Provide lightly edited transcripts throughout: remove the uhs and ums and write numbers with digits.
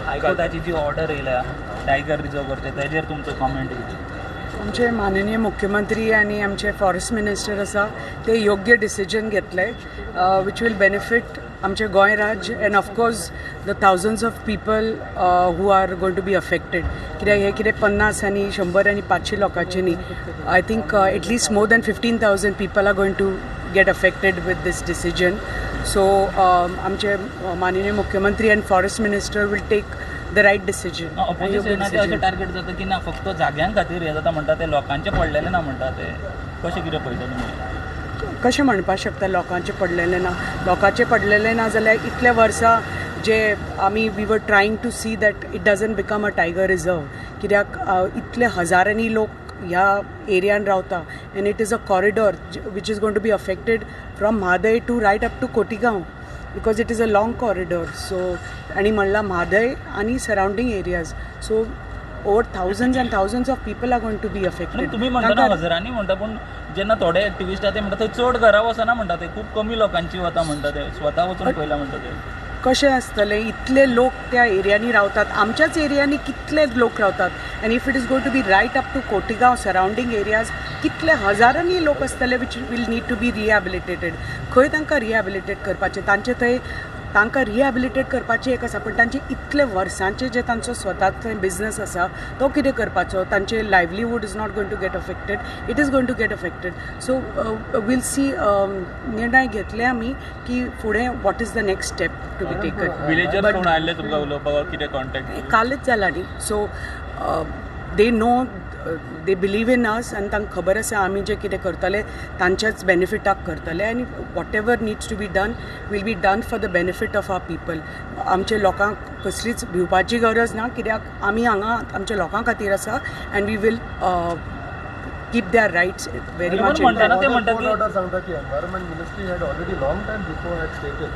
हायकोर्टाची जी ऑर्डर येयल्या tiger reserve करचे तेजेर तुमचो कॉमेंट कितें? आमचे माननीय मुख्यमंत्री आनी आमचे फॉरेस्ट मिनिस्टर आसा ते योग्य डिसिजन घेतले which will benefit आमचे गोंय राज्य and of course the thousands of people who are going to be affected. कित्याक हे कितें 50 आनी 100 आनी 500 लोकांचे न्ही, I think at least more than 15,000 people are going to get affected with this decision. So आमचे माननीय मुख्यमंत्री and forest minister will take the right decision. ऑपोजिशनाचें अशें टार्गेट जाता की ना फक्त जाग्यां खातीर हें जाता म्हणटा, ते लोकांचें पडलेलें ना म्हणटा, ते कशें कितें पळयता तुमी? कशें म्हणपाक शकता लोकांचें पडलेलें ना? लोकांचें पडलेलें ना जाल्यार इतले वर्सां जे आमी we were trying to see that it doesn't become a tiger reserve. कित्याक इतले हजारांनी लोक ह्या एरियान रावता and it is a corridor which is going to be affected from Mhadei to right up to Cotigao because it is a long corridor. So आनी म्हणलां म्हादय आनी surrounding areas, so over thousands and thousands of people are going to be affected. तुम्ही म्हणता हजारांनी म्हणटा, पूण जेन्ना थोडे एक्टिविस्ट आहा ते म्हणटा थंय चड घरां वचना म्हणटा, ते खूब कमी लोकांची वता म्हणटा, ते स्वता वचून पळयला म्हणटा. ते कशें आसतलें? इतले लोक त्या एरियांनी रावतात, आमच्याच एरियांनी कितले लोक रावतात and if it is going to be right up to Cotigao surrounding areas कितले हजारांनी लोक आसतले which will need to be rehabilitated. खंय तांकां रिहॅबिलिटेट करपाचें? तांचे थंय तांकां रिहॅबिलिटेट करपाचें एक आसा, पूण तांचे इतले वर्सांचे जे तांचो स्वता थंय बिजनस आसा तो कितें करपाचो? तांचे livelihood is not going to get affected, it is going to get affected. So we'll see. निर्णय घेतले आमी की फुडें what is the next step to be taken. Villagers कोण आयले तुमकां उलोवपाक कितें कॉन्टॅक्ट? कालच जाला न्ही, so they know, they believe in us आनी तांकां खबर आसा आमी जें कितें करतले तांच्याच बेनिफिटाक करतले आनी whatever needs to be done will be done for the benefit of our people. आमचे लोकांक कसलीच भिवपाची गरज ना, कित्याक आमी हांगा आमच्या लोकां खातीर आसा and we will keep their rights very much. सांगता की environment ministry had already long time before had stated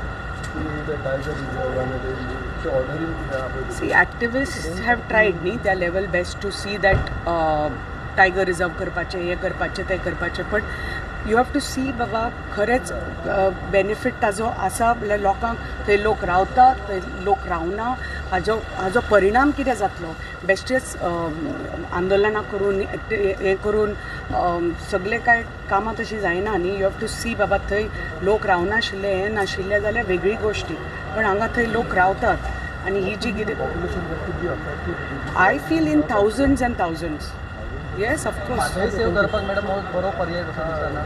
See, activists have tried न्ही their level best to see that tiger reserve करपाचें, हें करपाचें, तें करपाचें, but you have to see बाबा खरेंच बेनिफीट ताजो आसा म्हणल्यार लोकांक, थंय लोक रावता थंय लोक रावना, हाजो हाजो परिणाम कितें जातलो? बेश्टेच आंदोलनां करून हें करून सगळें कांय कामां तशीं जायना न्ही. You have to सी बाबा थंय लोक रावनाशिल्ले हें नाशिल्लें जाल्यार वेगळी गोश्टी, पण हांगा थंय लोक रावतात आनी ही जी कितें I feel in thousands and thousands. Yes, of course. Save करपाक मॅडम बरो पर्याय कसो दिसना,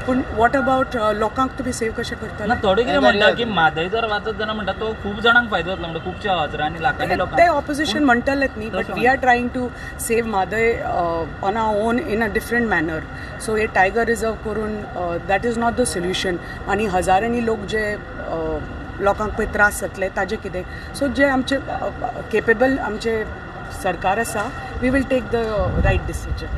पूण what about लोकांक तुमी सेव कशें करतले? थोडे कितें म्हणटा की म्हादय जर वाचत जाल्यार म्हणटा तो खूब जाणांक फायदो जातलो म्हणटा, खुबशा हजारांनी लाखांनी लोकांक. ते ऑपोजिशन म्हणटलेच न्ही, but we are trying to save Mhadei on our own in a different manner. So hey tiger reserve करून that is not the solution. आनी हजारांनी लोक जे लोकांक पळय त्रास जातले ताजें कितें? सो जे आमचे केपेबल आमचे सरकार आसा, we will take the right decision.